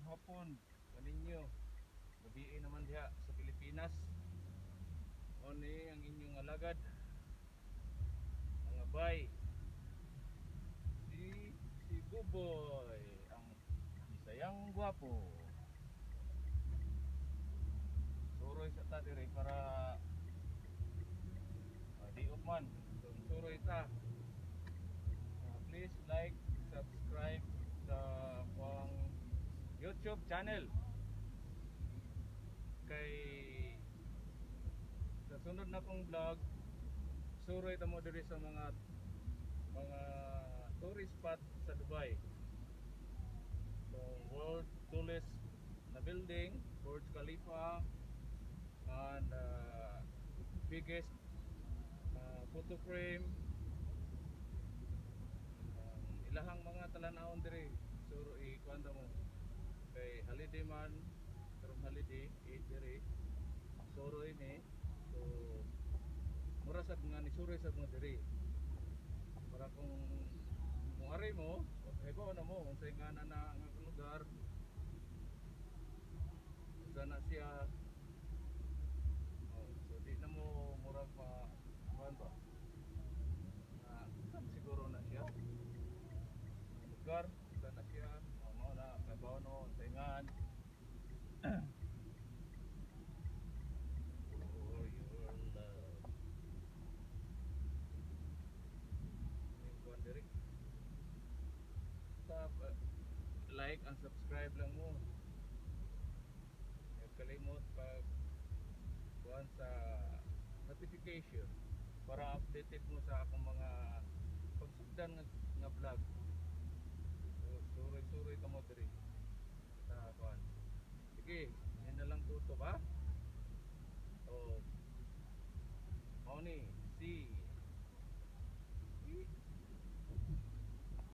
Hapon kaninyo. Gabii naman diha sa Pilipinas. Mao ni ang inyong alagad, mga bay. Si Buboy, ang Bisayang gwapo. Suroy sa ta diri para diop man. So suroy ta. Please like, subscribe sa akong YouTube channel. Kay sa sunod na kong vlog, suroy ta mo diri sa mga tourist spot sa Dubai. So world tallest na building, Burj Khalifa, and biggest photo frame, ang ilahang mga talan-awon diri. Suro i-kuan mo kay holiday man karong holiday eh diri suroy mi. So mura sad nga ni suroy sad mo diri para kung ari mo, kahibaw na mo unsay ngana na nga lugar, unsa na siya. Oh, so di na mo murag ma kuan ba nga saan siguro na siya nga lugar, unsa na siya. Oh, mao na kahibaw no unsay ngan. For your love. Yung kuan diri. Stop, like and subscribe lang mo. Huwag kalimot pag kuan sa notification para updated mo sa akong mga pagsugdan nga vlog. So suroy-suroy ka mo diri sa kuan. Sige, yun na lang tuto ba? O mao ni si